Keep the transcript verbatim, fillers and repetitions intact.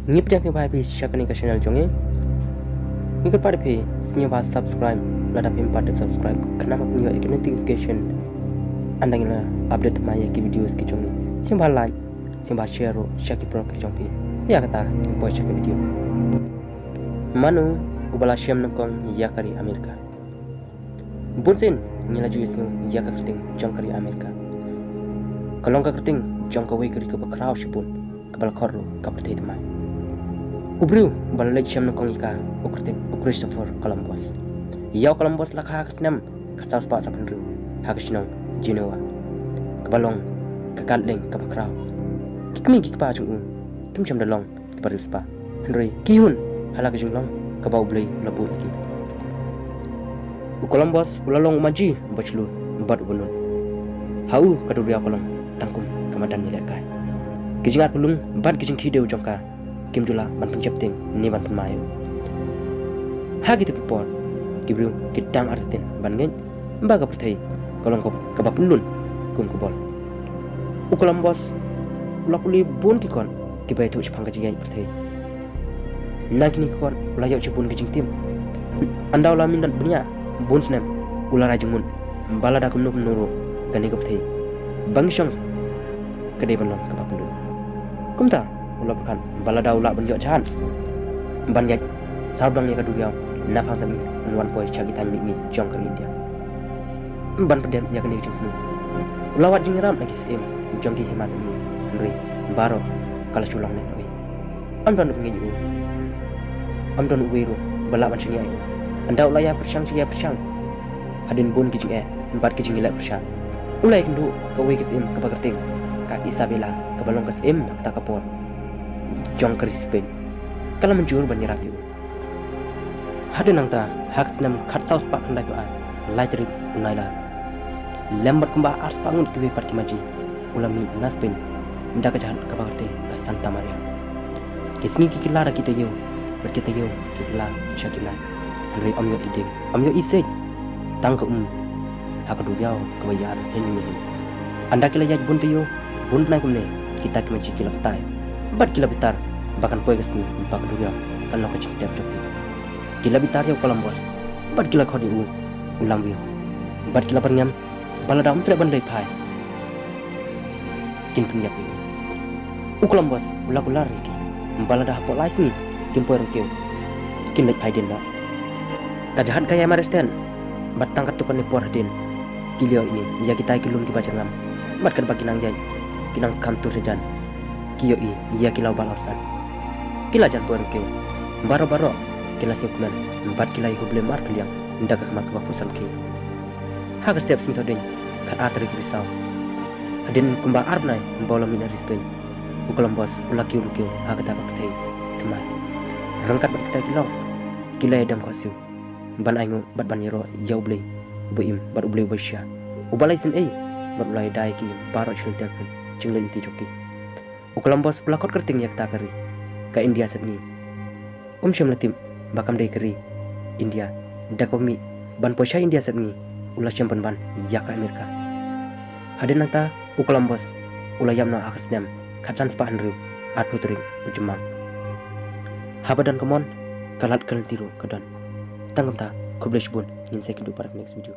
Ngi pdiang sngewbha ïa phi sha kane ka channel jong ngi. Ngi kyrpad ïa phi sngewbha subscribe lada phim pat dep subscribe, khnang ba phin ïoh ïa ka notification. Ynda ngi la update thymmai ïa ki videos ki jong ngi. Sngewbha like, sngewbha share ruh sha ki paralok ki jong phi. Ïa kata ngin poi sha ki video. Mano uba la shem nyngkong ïa ka ri Amerika? Bunsien ngi la ju ïohsngew ïa ka kyrteng jong ka ri Amerika. Ka long ka kyrteng jong kawei ka ri kaba khraw shibun, kaba la khot ruh ka pyrthei thymmai. U briew ba la leit shem nyngkong ïa ka, u kyrteng u Christopher Columbus. Ïa u Columbus la kha ha ka snem khatsaw spah saphew hynriew ha ka shnong Genoa, kaba long ka kad lieng kaba khraw. Ki kmie ki kpa jong u kim shym da long kiba riewspah, hynrei ki hun ha la ka jinglong kaba U Blei u la buh ïa ki. U Columbus u la long u maji uba shlur bad uba nud. Ha u ka duriaw ka long tang kum ka madan ïalehkai. Ki jingat pulung bad ki jingkhih diew jong ka kim ju lah ban pynjop tieng ne ban pynmai ïa u. Ha kito ki por ki briew ki dang artatien ban ngeit ba ka pyrthei ka long ka, kaba pyllun kum ka bol. U Columbus u la pule bun ki kot kiba ïathuh shaphang ka jingïaid pyrthei. Na kine ki kot u la ïoh shibun ki jingtim. Ynda u la minot bniah bun snem, u la rai jingmut ba lada kumno kumno ruh kane ka pyrthei ba ngi shong ka dei ban long kaba pyllun. Kumta u la pyrkhat ba lada u lah ban ïoh jahaj ban ïaid sawdong ïa ka duriaw na phang sepngi, ban wan poi sha ki thaiñ mihngi jong ka ri India ban pyndep ïa kane ka jingthmu. U la wad jingïarap na ki syiem jong ki hima sepngi, hynrei baroh ka la shu long neh noh. Ym don uba ngeit ïa u. Ym don uwei ruh ba lah ban shaniah ïa u. Ynda u la ïa pyrshang sha ïa pyrshang, hadien bun ki jingeh bad ki jingïaleh pyrshah, u la ïakynduh kawei ka syiem kaba kyrteng ka Isabella, kaba long ka syiem ha kata ka por jong ka ri Spain. Ka la mynjur ban ïarap ïa u. Hadien nangta, ha ka snem khatsaw spah khyndaiphew ar, lai tarik u Nailar, lem bad kumba ar spah ngut kiwei pat ki maji, u la mih na Spain da ka jahaj kaba kyrteng ka Santa Maria. Ki sngi ki kylla da ki taïew bad ki taïew ki kylla sha ki bnai, hynrei ym ïoh i dieng, ym ïoh i siej, tang ka um ha ka duriaw kaba ïar hynnin hynnin. Ynda ki la ïaid bun taïew bun bnai kumne, kita ki maji ki la batai bad ki la bitar ba kan poi ka sngi ba ka duriaw kan long ka jingtep jong ki. Ki la bitar ïa u Columbus bad ki la khot ïa u u lamwir, bad ki la byrngem ba lada um treh ban leit phai, kin pynïap ïa u. U Columbus u la kular ïa ki ba lada hapoh lai sngi kim poi ryngkew, kin leit phai dien noh. Ka jahaj ka ïamar ïa stad bad tang katto katne por hadien ki la ïohi ïa kitai ki lum kiba jyrngam, bad katba ki nang ïaid ki nang kham tur sha jan, ki ïohi ïa ki lawbah lawsan. Ki la jan poi ryngkew. Baroh baroh ki la sngewkmen bad ki la ïahublei markylliang da ka khmat kaba pud samrkhie. Ha ka step sngi Thohdieng, khatar tarik u Risaw, hadien kumba ar bnai ba u la mih na ri Spain, u Columbus u la kiew ryngkew ha kata ka pyrthei thymmai. Ryngkat bad kita ki lok, ki la ïadem khohsiew ban ainguh bad ban ïaroh ïa U Blei uba im bad U Blei uba shisha, uba la isynei bad uba la ïada ïa ki baroh sha lynter ka jingleit lynti jong ki. U Columbus u la khot kyrteng ïa kata ka ri ka India sepngi. Um shym la tip ba kam dei ka ri India, da kaba mih ban poi sha India sepngi u la shem pynban ïa ka Amerika. Hadien nangta u Columbus u la ïap noh ha ka snem khatsan spah hynriew, arphew tarik u Jymmang. Haba don ka mon, ka lad ka lynti ruh ka don. Tang kumta, khublei shibun, ngin sa ïakynduh pat ha ka next video.